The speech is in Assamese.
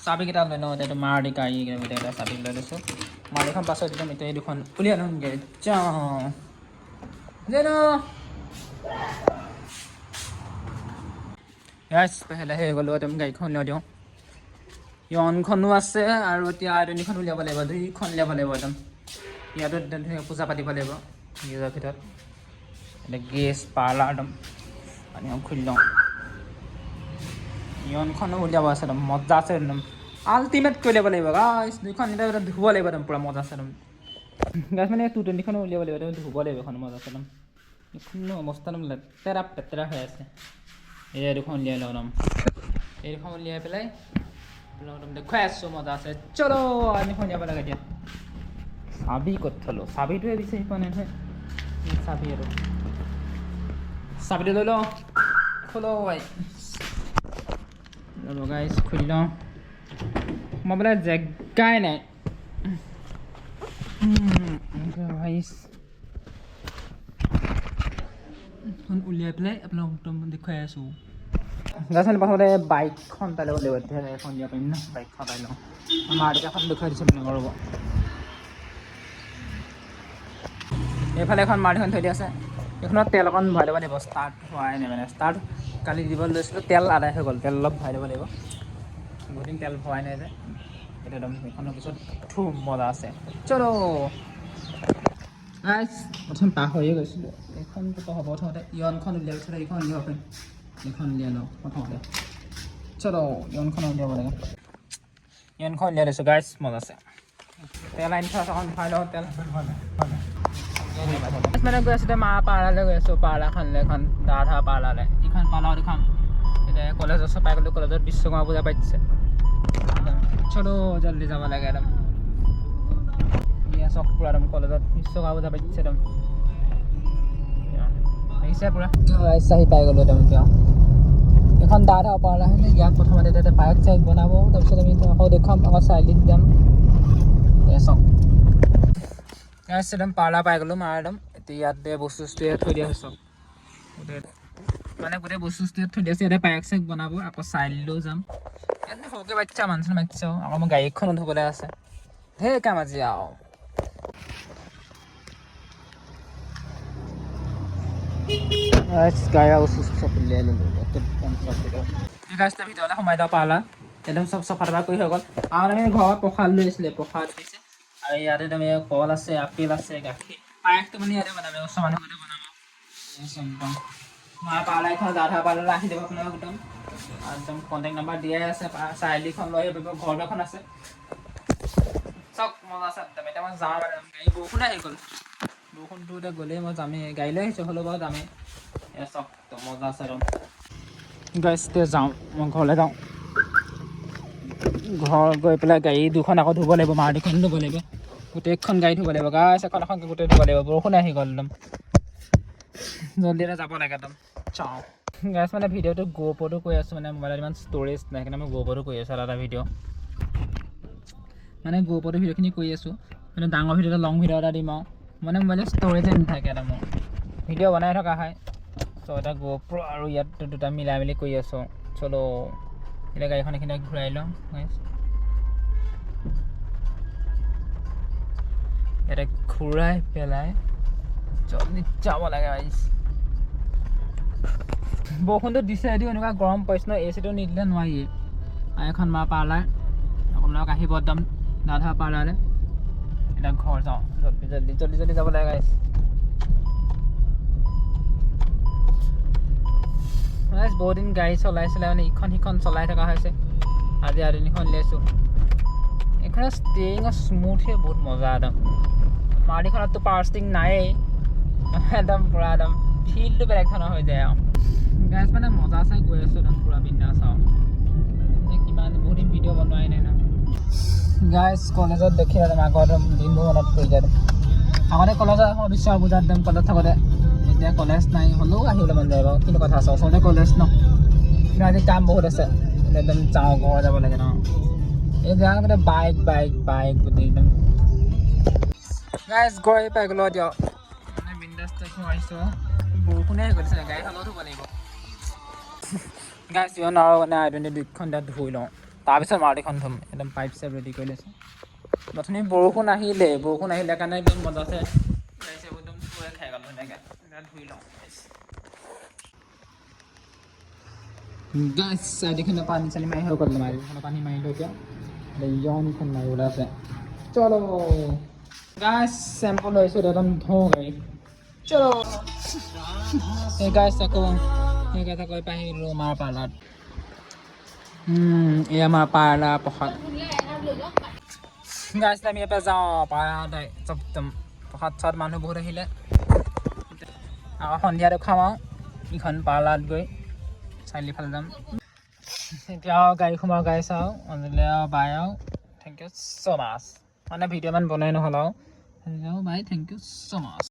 চাবিকেইটা লৈ লওঁ এতিয়া। মাৰুতি গাড়ী গোটেইকেইটা চাবি লৈ লৈছোঁ। মাৰুতিখন পাছত একদম এতিয়া এই দুখন উলিয়াই লওঁগৈ। যাওঁ জানো। গাইছ, লাহে লাহে গ'লোঁ, একদম গাড়ীখন উলিয়াই দিওঁ। ইয়নখনো আছে আৰু এতিয়া আই 20খন উলিয়াব লাগিব, দুইখন উলিয়াব লাগিব একদম। ইয়াতো একদম ধুনীয়াকৈ পূজা পাতিব লাগিব নিজৰ ভিতৰত। এতিয়া গেছ পাৰ্লাৰ একদম পানী খুলি লওঁ। ইয়নখনো উলিয়াব আছে, একদম মজা আছে, একদম আল্টিমেট কৰি উলিয়াব লাগিব গাইছ। দুইখন এতিয়া ধুব লাগিব, একদম পূৰা মজা আছে একদম গাইছ। মানে 220খনো উলিয়াব লাগিব, একদম ধুব লাগিব এইখন, মজা আছে একদম। এইখনো অৱস্থা একদম লেতেৰা পেতেৰা হৈ আছে। এই দুখন উলিয়াই লওঁ একদম। এই দুখন উলিয়াই পেলাই একদম দেখুৱাই আছোঁ, মজা আছে। চলো, আমি উলিয়াব লাগে এতিয়া। চাবি ক'ত থ'লোঁ? চাবিটোৱে বিচাৰি পোৱা নাই নহয়। এই চাবি আৰু চাবিটো লৈ লওঁ। খোলো ভাই, ৰ'ব গাইছ, খুলি লওঁ। সোমাবলৈ জেগাই নাই গাইছ। এখন উলিয়াই পেলাই আপোনাক একদম দেখুৱাই আছোঁ। তাৰপিছত প্ৰথমতে বাইকখন পাই ল'ব লাগিব, তেতিয়াহে এখন উলিয়াব পাৰিম ন। বাইকখন পাই লওঁ। মাৰুতিখন দেখুৱাই দিছোঁ আপোনালোকৰ, ৰ'ব। এইফালে এখন মাৰুতিখন থৈ দিয়া আছে। এইখনত তেল অকণ ভৰাই ল'ব লাগিব, ষ্টাৰ্ট হোৱাই নাই। মানে ষ্টাৰ্ট কালি দিব লৈছিলোঁ, তেল আদায় হৈ গ'ল। তেল অলপ ভৰাই ল'ব লাগিব, বহুত দিন তেল ভৰাই নাই যে। এতিয়া একদম এইখনৰ পিছত ধুম, মজা আছে। চলো গাইছ, প্ৰথম পাহৰিয়ে গৈছিলোঁ। এইখনটো হ'ব, প্ৰথমতে ইয়নখন উলিয়াই পিছত এইখন উলিয়াব পাৰিম। এইখন উলিয়াই লওঁ প্ৰথমতে। চলো, ইয়নখন উলিয়াব লাগে। ইয়নখন উলিয়াই লৈছোঁ গাইছ, মজা আছে। তেল আনি থোৱা আছে, অকণ ভৰাই লওঁ তেল। মানে গৈ আছোঁ এতিয়া মা পাৰ্লাৰলৈ গৈ আছোঁ, পাৰ্লাৰখনলৈ, এখন দাধা পাৰ্লাৰলৈ। ইখন পাৰ্লাৰত এখন এতিয়া কলেজৰ ওচৰ পাই গ'লোঁ। কলেজত বিশ্বকৰ্মা পূজা পাতিছে। চলো, জল্দি যাব লাগে একদম। এয়া চক, পূৰা একদম কলেজত বিশ্বকৰ্মা পূজা পাতিছে একদম। দেখিছে পূৰা আহি পাই গ'লোঁ একদম। এতিয়া এখন দাধা পাৰ্লাৰ হয়। ইয়াত প্ৰথমতে এতিয়া পায়স চায়স বনাব, তাৰপিছত আমি আকৌ দেখুৱাম, আকৌ চাৰিআলিত যাম। এয়া চাওক গাইছ, একদম পাৰ্লাৰ পাই গ'লোঁ মাৰ একদম। এতিয়া ইয়াতে বস্তু চস্তু ইয়াত থৈ দিয়া হৈছে গোটেই, মানে গোটেই বস্তু চস্তু ইয়াত থৈ দিয়া আছে। ইয়াতে পায়স চায়স বনাব, আকৌ চাৰিআলিলৈও যাম। ইয়াত সৰুকৈ বাচ্ছা মানুহ চানুহ মাতিছে। আকৌ মোৰ গাড়ীখনো ধুবলৈ আছে, ধেৰ কাম আজি আৰু। গাড়ী বস্তু চব উলিয়াই ল'লোঁ গাইছ। ভিতৰলৈ সোমাই যাব পাৰ্লাৰ, একদম চব চফা তফা কৰি হৈ গ'ল। আৰু আমি ঘৰত প্ৰসাদ লৈ আহিছিলে, প্ৰসাদ দিছে। আৰু ইয়াতে একদম এই কল আছে, আপেল আছে, গাখীৰ। পায়সটো মানে ইয়াতে বনাব, ওচৰ মানুহ ঘৰতে বনাব। একদম মা পাৰ্লাৰখন দাধা পাৰ্লাৰলৈ আহি যাব আপোনালোক একদম। একদম কণ্টেক্ট নাম্বাৰ দিয়াই আছে। চাৰিআলিখন লৈ আহিব, ঘৰ এখন আছে। চাওক, মজা আছে একদম। এতিয়া মই যাওঁ, মানে গাড়ী বৰষুণ আহি গ'ল। বৰষুণটো এতিয়া গ'লেই মই যামেই, গাড়ী লৈ আহিছোঁ হ'লেও বাৰু যামেই। এয়া চাওক, একদম মজা আছে একদম গাইছ। এতিয়া যাওঁ, মই ঘৰলৈ যাওঁ। ঘৰ গৈ পেলাই গাড়ী দুখন আকৌ ধুব লাগিব, মাৰুতিখন ধুব লাগিব, গোটেইখন গাড়ী ধুব লাগিব গাইছ। এখন এখন গোটেই ধুব লাগিব। বৰষুণ আহি গ'ল একদম, জল্দি এটা যাব লাগে একদম। চাওঁ গাইছ, মানে ভিডিঅ'টো গ'প্ৰ'টো কৰি আছোঁ, মানে মোবাইলত ইমান ষ্ট'ৰেজ নাই, সেইকাৰণে মই গ'প্ৰ'টো কৰি আছোঁ। এটা এটা ভিডিঅ' মানে গ'প্ৰ'টো ভিডিঅ'খিনি কৰি আছোঁ, মানে ডাঙৰ ভিডিঅ' এটা, লং ভিডিঅ' এটা দিম আৰু। মানে মোবাইলত ষ্ট'ৰেজে নাথাকে, এটা মোৰ ভিডিঅ' বনাই থকা হয়। চ' এটা গ'প্ৰ' আৰু ইয়াত দুটা মিলাই মেলি কৰি আছোঁ। চলো, এতিয়া গাড়ীখন এইখিনি ঘূৰাই লওঁ গাইছ। ইয়াতে ঘূৰাই পেলাই জল্দি যাব লাগে গাইছ। বৰষুণটো দিছে যদিও এনেকুৱা গৰম পৰিছে ন, এ চিটো নিদিলে নোৱাৰি। আৰু এখন মা পাৰ্লাৰ, আপোনালোক আহিব একদম দাধা পাৰ্লাৰলৈ। এতিয়া ঘৰ যাওঁ, জল্দি জল্দি জল্দি জল্দি যাব লাগে গাইছ। গাইছ, বহুত দিন গাড়ী চলাই চলাই মানে ইখন সিখন চলাই থকা হৈছে। আজি আধুনিকখন উলিয়াইছোঁ। এইখনৰ ষ্টেৰিঙৰ স্মুথে বহুত মজা একদম। মাৰুতিখনততো পাৱাৰ ষ্টিং নায়েই, একদম পূৰা একদম ফিলটো বেলেগ ধৰণৰ হৈ যায়। আৰু গাইছ, মানে মজা চাই গৈ আছোঁ একদম পূৰা বিন্দাছ। আৰু কিমান বহুত দিন ভিডিঅ' বনোৱাই নাই ন গাইছ। কলেজত দেখি একদম আগৰ দিনবোৰ মনত পৰি যায়। আগতে কলেজত বিশ্ব পূজাত একদম কলেজ থাকোঁতে, এতিয়া কলেজ নাই হ'লেও আহিবলৈ মন যায় বাৰু। কিন্তু কথা আছে, ওচৰতে কলেজ ন। কিন্তু আজি কাম বহুত আছে, একদম যাওঁ, ঘৰ যাব লাগে ন। এই যাওঁ গোটেই বাইক বাইক বাইক গোটেই একদম। গাইছ, গৈ পাই গ'লো দিয়ক, মানে বিন্দাছ সোমাইছোঁ। বৰষুণে আহি গৈছে, গাড়ী হ'লেও ধুব লাগিব গাইছ। ইমান আৰু মানে আই 20 দুইখন তাত ধুই লওঁ। তাৰপিছত মাৰুতিখন ধুম। একদম পাইপ চাইপ ৰেডি কৰি লৈছোঁ। অথনি বৰষুণ আহিলে, বৰষুণ আহিলে কাৰণে একদম মজাছে গাড়ী চাড়ী একদম ধুৱে খাই গ'ল ধুনীয়াকৈ। এতিয়া ধুই লওঁ। গাইছ, চাৰিখনে পানী চানী মাৰি হৈ গ'ল। মাৰিখনে পানী মাৰিলোঁ, এতিয়া ইয়নখন মাৰিবলৈ আছে। চলো গাইছ, চেম্পু লৈছোঁ, একদম ধুওঁ গাড়ী। চলো। এই গাইছ, আকৌ এই গাইছ, আকৌ আহিলোঁ আমাৰ পাৰ্লাৰত। এই আমাৰ পাৰ্লাৰ প্ৰসাদ। গাইছ, আমি ইয়াৰ পৰা যাওঁ পাৰ্লাৰত। চব একদম প্ৰসাদ চসাদ, মানুহ বহুত আহিলে। আকৌ সন্ধিয়াটো খাম আৰু ইখন পাৰ্লাৰত গৈ চাৰিআলি ফালে যাম। এতিয়া আৰু গাড়ী সোমাওঁ গাড়ী চাওঁ অঞ্জলি আৰু বাই আৰু thank you so মাছ। মানে ভিডিঅ' ইমান বনাই নহ'ল আৰু। বাই, thank you so much.